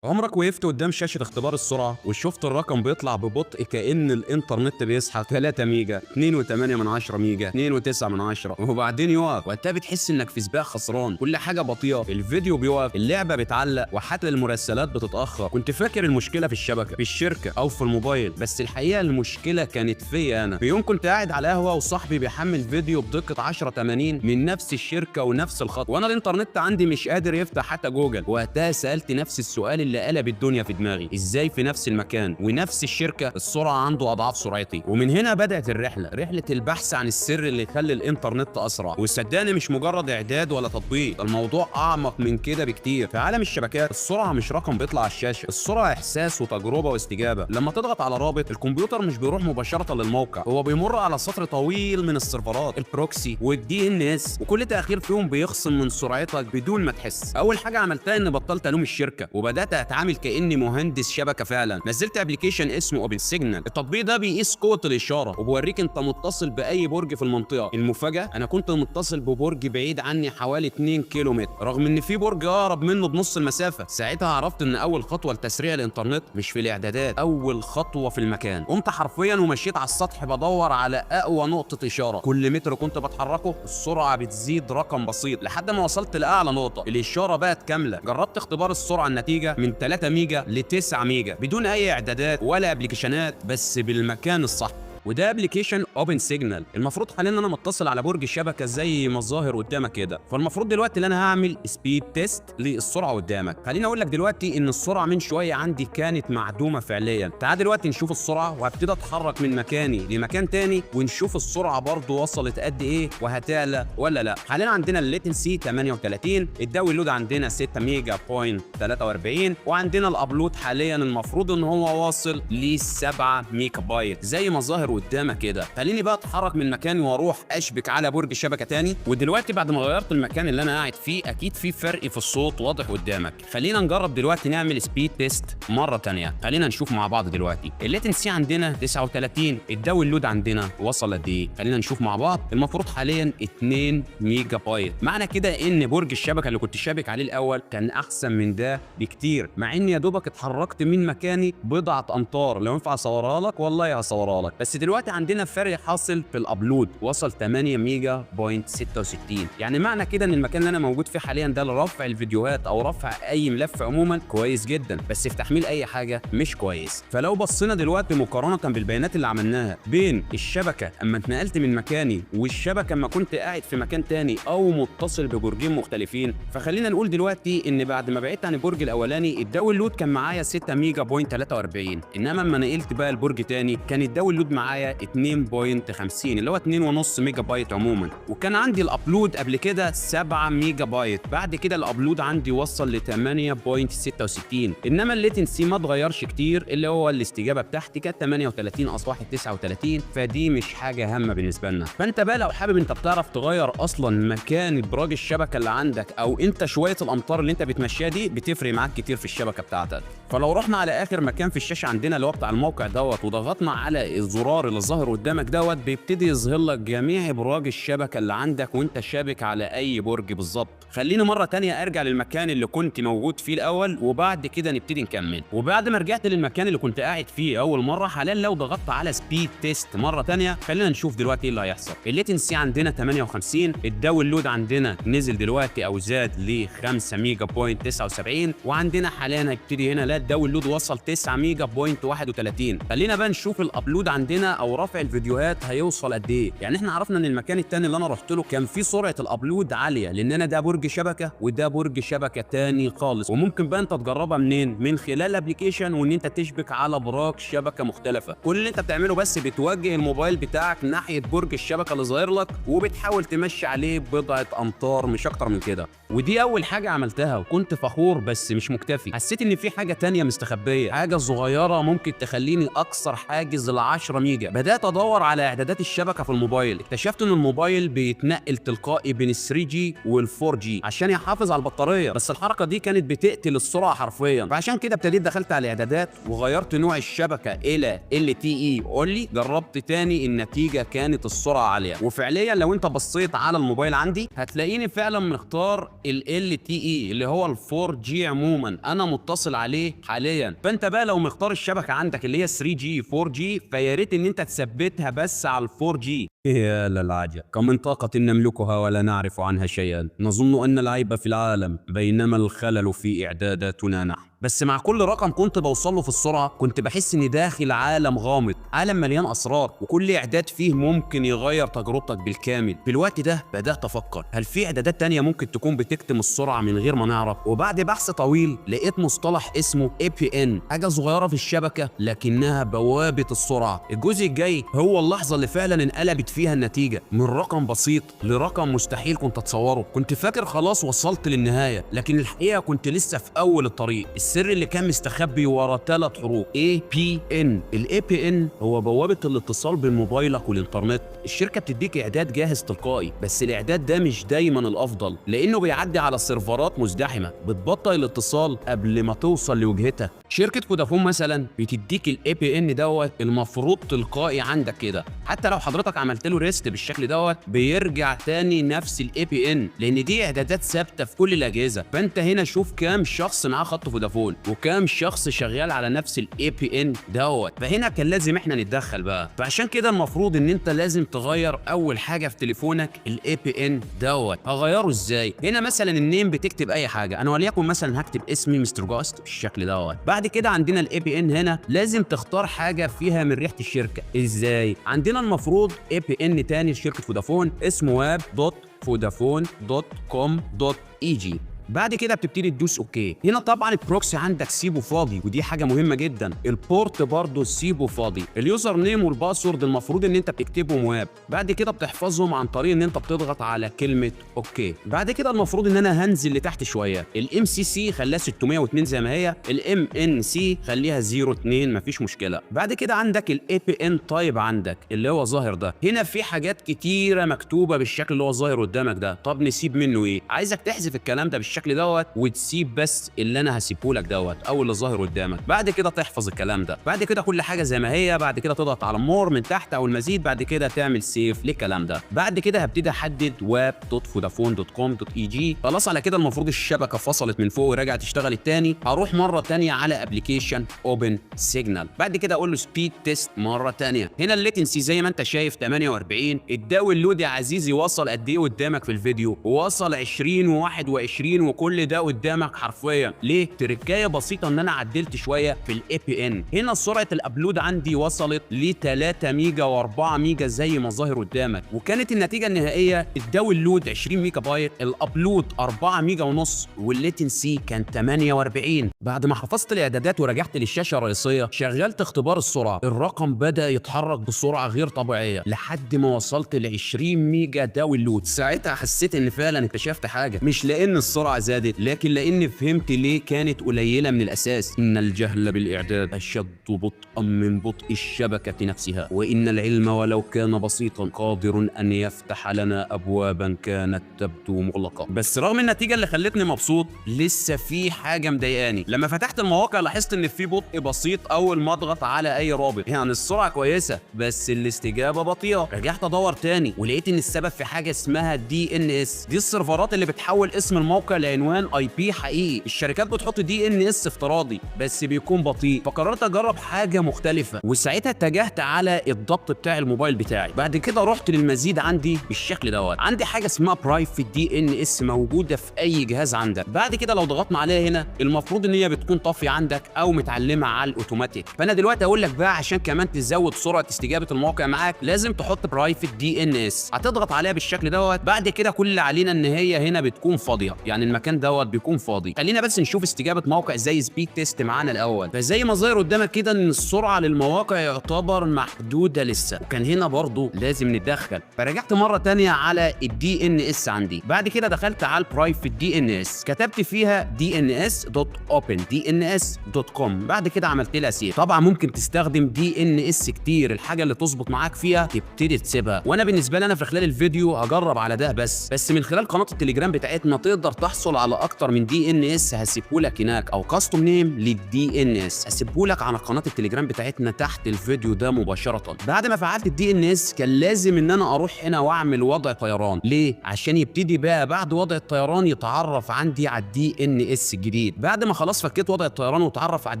عمرك وقفت قدام شاشة اختبار السرعة وشفت الرقم بيطلع ببطء كأن الإنترنت بيسحب 3 ميجا، 2.8 من 10 ميجا، 2.9 من 10، وبعدين يقف؟ وقتها بتحس إنك في سباق خسران، كل حاجة بطيئة، الفيديو بيقف، اللعبة بتعلق، وحتى المراسلات بتتأخر. كنت فاكر المشكلة في الشبكة، في الشركة، أو في الموبايل، بس الحقيقة المشكلة كانت فيا أنا. في يوم كنت قاعد على قهوة وصاحبي بيحمل فيديو بدقة 1080 من نفس الشركة ونفس الخط، وأنا الإنترنت عندي مش قادر يفتح حتى جوجل. وقتها سألت نفس السؤال اللي قلب الدنيا في دماغي: ازاي في نفس المكان ونفس الشركة السرعة عنده اضعاف سرعتي؟ ومن هنا بدات الرحله، رحله البحث عن السر اللي يخلي الانترنت اسرع. وصدقني مش مجرد اعداد ولا تطبيق، الموضوع اعمق من كده بكتير. في عالم الشبكات السرعة مش رقم بيطلع على الشاشه، السرعة احساس وتجربه واستجابه. لما تضغط على رابط، الكمبيوتر مش بيروح مباشرة للموقع، هو بيمر على سطر طويل من السيرفرات، ال proxy وال DNS، وكل تاخير فيهم بيخصم من سرعتك بدون ما تحس. اول حاجة عملتها اني بطلت الوم الشركة وبدات اتعامل كاني مهندس شبكة فعلا. نزلت application اسمه OpenSignal. التطبيق ده بيقيس قوة الاشارة وبيوريك انت متصل باي برج في المنطقه. المفاجاة، انا كنت متصل ببرج بعيد عني حوالي 2 كيلو متر، رغم ان في برج اقرب منه بنص المسافه. ساعتها عرفت ان اول خطوة لتسريع الانترنت مش في الاعدادات، اول خطوة في المكان. قمت حرفيا ومشيت على السطح بدور على اقوى نقطة اشاره. كل متر كنت بتحركه السرعة بتزيد رقم بسيط، لحد ما وصلت لاعلى نقطة الاشارة بقت كامله. جربت اختبار السرعه، النتيجة من 3 ميجا ل 9 ميجا بدون اي اعدادات ولا ابلكيشنات، بس بالمكان الصح. وده application OpenSignal. المفروض حاليا ان انا متصل على برج شبكة زي ما الظاهر قدامك كده، فالمفروض دلوقتي ان انا هعمل speed test للسرعه قدامك. خليني اقول لك دلوقتي ان السرعة من شوية عندي كانت معدومة فعليا. تعال دلوقتي نشوف السرعه، وهبتدي اتحرك من مكاني لمكان تاني ونشوف السرعة برضو وصلت قد ايه وهتعلى ولا لا. حاليا عندنا ال latency 38، ال download عندنا 6 ميجا point 43، وعندنا ال upload حاليا المفروض ان هو واصل ل 7 ميجا بايت زي ما ظاهر قدامك كده. خليني بقى اتحرك من مكاني واروح اشبك على برج شبكة تاني. ودلوقتي بعد ما غيرت المكان اللي انا قاعد فيه، اكيد في فرق في الصوت واضح قدامك. خلينا نجرب دلوقتي نعمل speed test مرة تانية. خلينا نشوف مع بعض دلوقتي. ال latency عندنا 39، ال download عندنا وصل قد ايه؟ خلينا نشوف مع بعض. المفروض حاليا 2 ميجا بايت. معنى كده ان برج الشبكة اللي كنت شابك عليه الاول كان احسن من ده بكتير، مع اني يا دوبك اتحركت من مكاني بضعة امتار. لو ينفع اصورها لك والله هصورها لك. بس دلوقتي عندنا فرق حاصل في ال upload، وصل 8 ميجا point 66. يعني معنى كده ان المكان اللي انا موجود فيه حاليا ده لرفع الفيديوهات او رفع اي ملف عموما كويس جدا، بس في تحميل اي حاجة مش كويس. فلو بصينا دلوقتي مقارنة بالبيانات اللي عملناها بين الشبكة اما اتنقلت من مكاني والشبكة اما كنت قاعد في مكان تاني او متصل ببرجين مختلفين، فخلينا نقول دلوقتي ان بعد ما بعدت عن البرج الاولاني ال download كان معايا 6 ميجا point 43، انما اما نقلت بقى البرج تاني كان ال download معايا 2.50 اللي هو 2.5 ميجا بايت عموما، وكان عندي ال upload قبل كده 7 ميجا بايت. بعد كده ال upload عندي وصل ل 8.66، انما ال latency ما اتغيرش كتير، اللي هو الاستجابة بتاعتي كانت 38 اصبحت 39، فدي مش حاجة هامة بالنسبة لنا. فانت بقى لو حابب انت بتعرف تغير اصلا مكان ابراج الشبكة اللي عندك، او انت شوية الامتار اللي انت بتمشيها دي بتفرق معاك كتير في الشبكة بتاعتك. فلو رحنا على اخر مكان في الشاشة عندنا اللي هو بتاع الموقع دوت وضغطنا على الزرار اللي ظاهر قدامك دوت، بيبتدي يظهر لك جميع ابراج الشبكة اللي عندك وانت شابك على اي برج بالظبط. خليني مرة تانية ارجع للمكان اللي كنت موجود فيه الاول وبعد كده نبتدي نكمل. وبعد ما رجعت للمكان اللي كنت قاعد فيه اول مره، حاليا لو ضغطت على speed test مرة تانية، خلينا نشوف دلوقتي ايه اللي هيحصل. ال latency عندنا 58، ال download عندنا نزل دلوقتي او زاد ل 5 ميجا point 79، وعندنا حاليا هيبتدي هنا لا ال download وصل 9 ميجا point 31. خلينا بقى نشوف ال upload عندنا او رفع الفيديوهات هيوصل قد ايه. يعني احنا عرفنا ان المكان التاني اللي انا رحت له كان فيه سرعة ال upload عالية، لان انا ده برج شبكة وده برج شبكة تاني خالص. وممكن بقى انت تجربها منين؟ من خلال application وان انت تشبك على ابراج شبكة مختلفه. كل اللي انت بتعمله بس بتوجه الموبايل بتاعك ناحية برج الشبكة اللي ظاهر لك وبتحاول تمشي عليه بضعة امتار، مش اكتر من كده. ودي اول حاجة عملتها وكنت فخور بس مش مكتفي. حسيت ان في حاجة تانية مستخبيه، حاجة صغيرة ممكن تخليني اكسر حاجز ال 10 ميجا. بدات ادور على اعدادات الشبكة في الموبايل، اكتشفت ان الموبايل بيتنقل تلقائي بين ال 3G وال 4G عشان يحافظ على البطاريه، بس الحركة دي كانت بتقتل السرعة حرفيا. فعشان كده ابتديت دخلت على الاعدادات وغيرت نوع الشبكة الى LTE only. جربت تاني، النتيجة كانت السرعة عالية. وفعليا لو انت بصيت على الموبايل عندي هتلاقيني فعلا مختار ال LTE اللي هو ال 4G عموما، انا متصل عليه عليه حاليا. فانت بقى لو مختار الشبكة عندك اللي هي 3G 4G، فيا ريت ان انت تثبتها بس على 4G. يا للعجب، كم من طاقة نملكها ولا نعرف عنها شيئا. نظن أن العيب في العالم بينما الخلل في إعداداتنا نحن. بس مع كل رقم كنت بوصله في السرعة كنت بحس إني داخل عالم غامض، عالم مليان أسرار، وكل إعداد فيه ممكن يغير تجربتك بالكامل. في الوقت ده بدأت أفكر، هل في إعدادات تانية ممكن تكون بتكتم السرعة من غير ما نعرف؟ وبعد بحث طويل لقيت مصطلح اسمه APN، حاجة صغيرة في الشبكة لكنها بوابة السرعة. الجزء الجاي هو اللحظة اللي فعلا انقلبت فيها النتيجة من رقم بسيط لرقم مستحيل كنت أتصوره. كنت فاكر خلاص وصلت للنهاية، لكن الحقيقة كنت لسه في أول الطريق. السر اللي كان مستخبي ورا 3 حروف APN. ال APN هو بوابة الاتصال بين موبايلك والإنترنت. الشركة بتديك إعداد جاهز تلقائي، بس الإعداد ده مش دايما الأفضل لأنه بيعدي على سيرفرات مزدحمة بتبطئ الاتصال قبل ما توصل لوجهتك. شركة فودافون مثلا بتديك ال APN دوت المفروض تلقائي عندك كده، حتى لو حضرتك عملت له reset بالشكل دوت بيرجع تاني نفس ال APN، لأن دي إعدادات ثابتة في كل الأجهزة. فأنت هنا شوف كام شخص معاه خط فودافون وكام شخص شغال على نفس ال APN دوت. فهنا كان لازم احنا نتدخل بقى. فعشان كده المفروض ان انت لازم تغير اول حاجة في تليفونك ال APN دوت. هغيره ازاي؟ هنا مثلا ال name بتكتب اي حاجة، انا وليكن مثلا هكتب اسمي مستر جاست بالشكل دوت. بعد كده عندنا ال APN، هنا لازم تختار حاجة فيها من ريحه الشركة. ازاي؟ عندنا المفروض APN تاني لشركة فودافون اسمه wap.vodafone.com.eg. بعد كده بتبتدي تدوس OK. هنا طبعا ال proxy عندك سيبه فاضي، ودي حاجة مهمة جدا. ال port برضه سيبه فاضي. ال username وال password المفروض ان انت بتكتبهم WAP. بعد كده بتحفظهم عن طريق ان انت بتضغط على كلمة OK. بعد كده المفروض ان انا هنزل لتحت شوية. ال MCC خليها 602 زي ما هي، ال MNC خليها 02 مفيش مشكلة. بعد كده عندك ال APN type عندك اللي هو ظاهر ده. هنا في حاجات كتيرة مكتوبة بالشكل اللي هو ظاهر قدامك ده. طب نسيب منه ايه؟ عايزك تحذف الكلام ده بالشكل دوت وتسيب بس اللي انا هسيبه لك دوت او اللي ظاهر قدامك. بعد كده تحفظ الكلام ده. بعد كده كل حاجة زي ما هي. بعد كده تضغط على more من تحت او المزيد. بعد كده تعمل save للكلام ده. بعد كده هبتدي احدد wap.vodafone.com.eg. خلاص على كده المفروض الشبكة فصلت من فوق ورجعت اشتغلت تاني. هروح مرة تانية على application OpenSignal. بعد كده اقول له speed test مرة تانية. هنا ال latency زي ما انت شايف 48. ال download يا عزيزي وصل قد ايه قدامك في الفيديو؟ وصل 20 و21، وكل ده قدامك حرفيا. ليه؟ تركايه بسيطة ان انا عدلت شوية في ال APN. هنا سرعة ال upload عندي وصلت ل 3 ميجا و4 ميجا زي ما ظاهر قدامك، وكانت النتيجة النهائية ال download 20 ميجا بايت، ال upload 4 ميجا ونص، وال latency كان 48. بعد ما حفظت الاعدادات ورجعت للشاشه الرئيسية شغلت اختبار السرعة. الرقم بدا يتحرك بسرعة غير طبيعية لحد ما وصلت ل 20 ميجا download. ساعتها حسيت ان فعلا اكتشفت حاجة، مش لان السرعة زادت، لكن لان فهمت ليه كانت قليله من الاساس. ان الجهل بالاعداد اشد بطئا من بطء الشبكة نفسها، وان العلم ولو كان بسيطا قادر ان يفتح لنا ابوابا كانت تبدو مغلقة. بس رغم النتيجة اللي خلتني مبسوط، لسه في حاجة مضايقاني. لما فتحت المواقع لاحظت ان في بطء بسيط اول ما اضغط على اي رابط. يعني السرعة كويسة بس الاستجابة بطيئه. رجعت ادور تاني ولقيت ان السبب في حاجة اسمها DNS. دي السيرفرات اللي بتحول اسم الموقع لعنوان IP حقيقي. الشركات بتحط DNS افتراضي بس بيكون بطيء. فقررت اجرب حاجة مختلفة، وساعتها اتجهت على الضبط بتاع الموبايل بتاعي. بعد كده رحت للمزيد عندي بالشكل دوت. عندي حاجة اسمها private DNS موجودة في اي جهاز عندك. بعد كده لو ضغطنا عليها هنا المفروض ان هي بتكون طافية عندك او متعلمة على الاوتوماتيك. فانا دلوقتي اقول لك بقى عشان كمان تزود سرعة استجابة الموقع معاك لازم تحط private DNS. هتضغط عليها بالشكل دوت. بعد كده كل اللي علينا ان هي هنا بتكون فاضية، يعني المكان دوت بيكون فاضي. خلينا بس نشوف استجابة موقع زي speed test معانا الاول. فزي ما ظاهر قدامك كده ان السرعة للمواقع يعتبر محدودة لسه، وكان هنا برضو لازم نتدخل. فرجعت مرة تانية على ال DNS عندي. بعد كده دخلت على ال private DNS، كتبت فيها dns.opendns.com. بعد كده عملت لها save. طبعا ممكن تستخدم DNS كتير، الحاجة اللي تظبط معاك فيها تبتدي تسيبها. وانا بالنسبة لي انا في خلال الفيديو هجرب على ده بس من خلال قناة التليجرام بتاعتنا تقدر تحصل للتحصل على اكتر من DNS هسيبهولك هناك، او custom name لل DNS هسيبهولك على قناة التليجرام بتاعتنا تحت الفيديو ده مباشرة. بعد ما فعلت ال DNS كان لازم ان انا اروح هنا واعمل وضع طيران. ليه؟ عشان يبتدي بقى بعد وضع الطيران يتعرف عندي على ال DNS الجديد. بعد ما خلاص فكيت وضع الطيران وتعرف على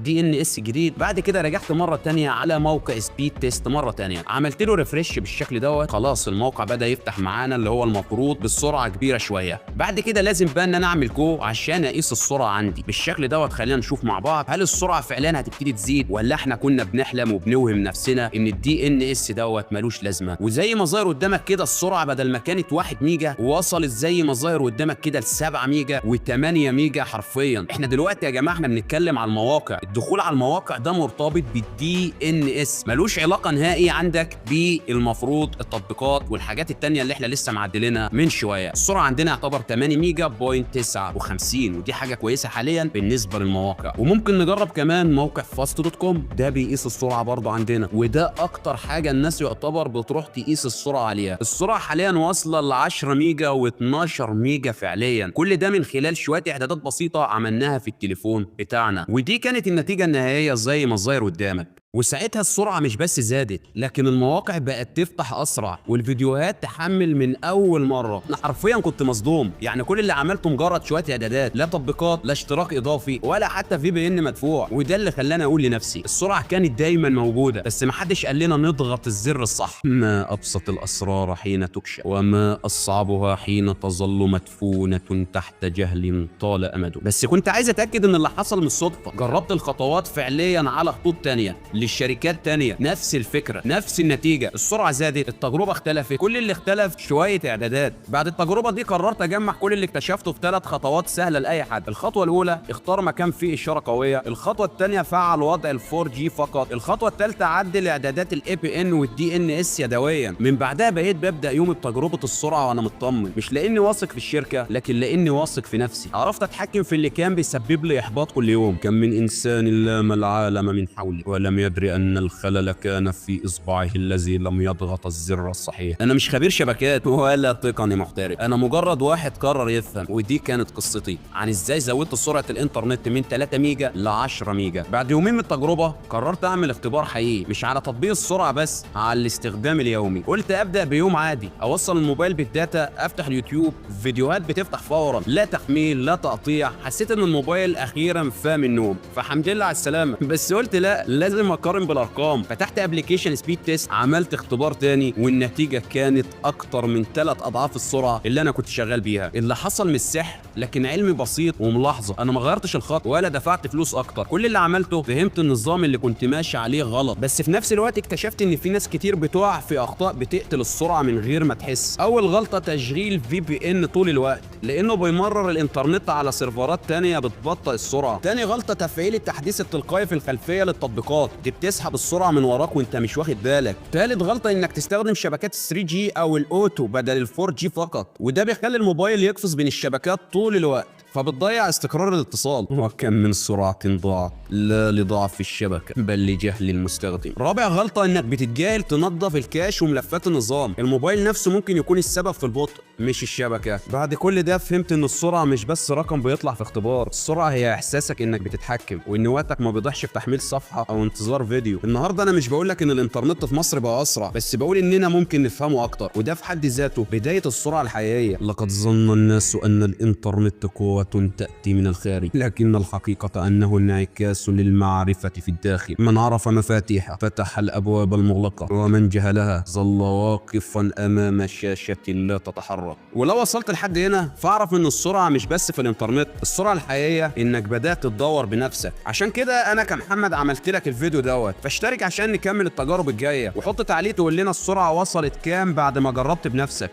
ال DNS الجديد، بعد كده رجعت مرة تانية على موقع Speedtest مرة تانية، عملت له refresh بالشكل دوت. خلاص الموقع بدا يفتح معانا اللي هو المفروض بالسرعة كبيرة شوية. بعد كده لازم بقى ان انا اعمل go عشان اقيس السرعة عندي بالشكل دوت. خلينا نشوف مع بعض هل السرعة فعلا هتبتدي تزيد ولا احنا كنا بنحلم وبنوهم نفسنا ان ال DNS دوت ملوش لازمه. وزي ما ظاهر قدامك كده السرعة بدل ما كانت 1 ميجا وصلت زي ما ظاهر قدامك كده ل 7 ميجا و8 ميجا حرفيا. احنا دلوقتي يا جماعة احنا بنتكلم على المواقع، الدخول على المواقع ده مرتبط بال DNS، ملوش علاقة نهائي عندك بالمفروض التطبيقات والحاجات التانية اللي احنا لسه معدلينها من شوية. السرعة عندنا يعتبر 8 ميجا point 59، ودي حاجة كويسة حاليا بالنسبة للمواقع. وممكن نجرب كمان موقع fast dot com، ده بيقيس السرعة برضه عندنا، وده اكتر حاجة الناس يعتبر بتروح تقيس السرعة عليها. السرعة حاليا واصله ل 10 ميجا و12 ميجا فعليا، كل ده من خلال شوية اعدادات بسيطة عملناها في التليفون بتاعنا، ودي كانت النتيجة النهائية زي ما الظاهر قدامك. وساعتها السرعة مش بس زادت، لكن المواقع بقت تفتح أسرع والفيديوهات تحمل من أول مرة. أنا حرفيا كنت مصدوم، يعني كل اللي عملته مجرد شوية إعدادات، لا تطبيقات لا اشتراك إضافي ولا حتى VPN مدفوع. وده اللي خلاني أقول لنفسي السرعة كانت دايما موجودة، بس محدش قال لنا نضغط الزر الصح. ما أبسط الأسرار حين تكشف، وما أصعبها حين تظل مدفونة تحت جهل طال أمده. بس كنت عايز أتأكد إن اللي حصل مش صدفة. جربت الخطوات فعليا على خطوط تانية للشركات تانية، نفس الفكرة نفس النتيجة، السرعة زادت، التجربة اختلفت، كل اللي اختلف شوية اعدادات. بعد التجربة دي قررت اجمع كل اللي اكتشفته في 3 خطوات سهلة لأي حد. الخطوة الأولى اختار مكان فيه إشارة قوية، الخطوة الثانية فعل وضع ال 4G فقط، الخطوة الثالثة عدل اعدادات ال APN وال DNS يدويا. من بعدها بقيت ببدأ يومي بتجربة السرعة وانا مطمن، مش لاني واثق في الشركة، لكن لاني واثق في نفسي. عرفت اتحكم في اللي كان بيسبب لي احباط كل يوم. كم من انسان لام العالم من حوله ولم يدري أن الخلل كان في إصبعه الذي لم يضغط الزر الصحيح. أنا مش خبير شبكات ولا تقني محترف، أنا مجرد واحد قرر يفهم. ودي كانت قصتي عن إزاي زودت سرعة الإنترنت من 3 ميجا ل 10 ميجا. بعد يومين من التجربة قررت أعمل اختبار حقيقي، مش على تطبيق السرعة بس، على الاستخدام اليومي. قلت أبدأ بيوم عادي، أوصل الموبايل بال data، أفتح اليوتيوب، فيديوهات بتفتح فورا، لا تحميل لا تقطيع. حسيت إن الموبايل أخيرا فاق من النوم، فحمد لله على السلامة. بس قلت لا، لازم اقارن بالارقام. فتحت application Speedtest، عملت اختبار تاني، والنتيجة كانت اكتر من 3 اضعاف السرعة اللي انا كنت شغال بيها. اللي حصل مش سحر، لكن علم بسيط وملاحظة. انا ما غيرتش الخط ولا دفعت فلوس اكتر، كل اللي عملته فهمت النظام اللي كنت ماشي عليه غلط. بس في نفس الوقت اكتشفت ان في ناس كتير بتقع في اخطاء بتقتل السرعة من غير ما تحس. اول غلطه تشغيل VPN طول الوقت، لانه بيمرر الانترنت على سيرفرات تانية بتبطئ السرعة. تاني غلطه تفعيل التحديث التلقائي في الخلفية للتطبيقات، دي بتسحب السرعة من وراك وانت مش واخد بالك. تالت غلطه انك تستخدم شبكات 3G او ال auto بدل ال 4G فقط، وده بيخلي الموبايل يقفز بين الشبكات طول الوقت، فبتضيع استقرار الاتصال. وكم من سرعة ضاعت لا لضعف الشبكة بل لجهل المستخدم. رابع غلطة انك بتتجاهل تنظف ال cache وملفات النظام، الموبايل نفسه ممكن يكون السبب في البطء مش الشبكة. بعد كل ده فهمت ان السرعة مش بس رقم بيطلع في اختبار، السرعة هي احساسك انك بتتحكم، وان وقتك ما بيضيعش في تحميل صفحة او انتظار فيديو. النهارده انا مش بقول لك ان الانترنت في مصر بقى اسرع، بس بقول اننا ممكن نفهمه اكتر، وده في حد ذاته بداية السرعة الحقيقية. لقد ظن الناس ان الانترنت قوة تأتي من الخارج، لكن الحقيقة أنه انعكاس للمعرفة في الداخل. من عرف مفاتيحه فتح الأبواب المغلقة، ومن جهلها ظل واقفا أمام شاشة لا تتحرك. ولو وصلت لحد هنا فاعرف ان السرعة مش بس في الانترنت، السرعة الحقيقية انك بدأت تدور بنفسك. عشان كده انا كمحمد عملت لك الفيديو دوت، فاشترك عشان نكمل التجارب الجاية، وحط تعليق تقول لنا السرعة وصلت كام بعد ما جربت بنفسك.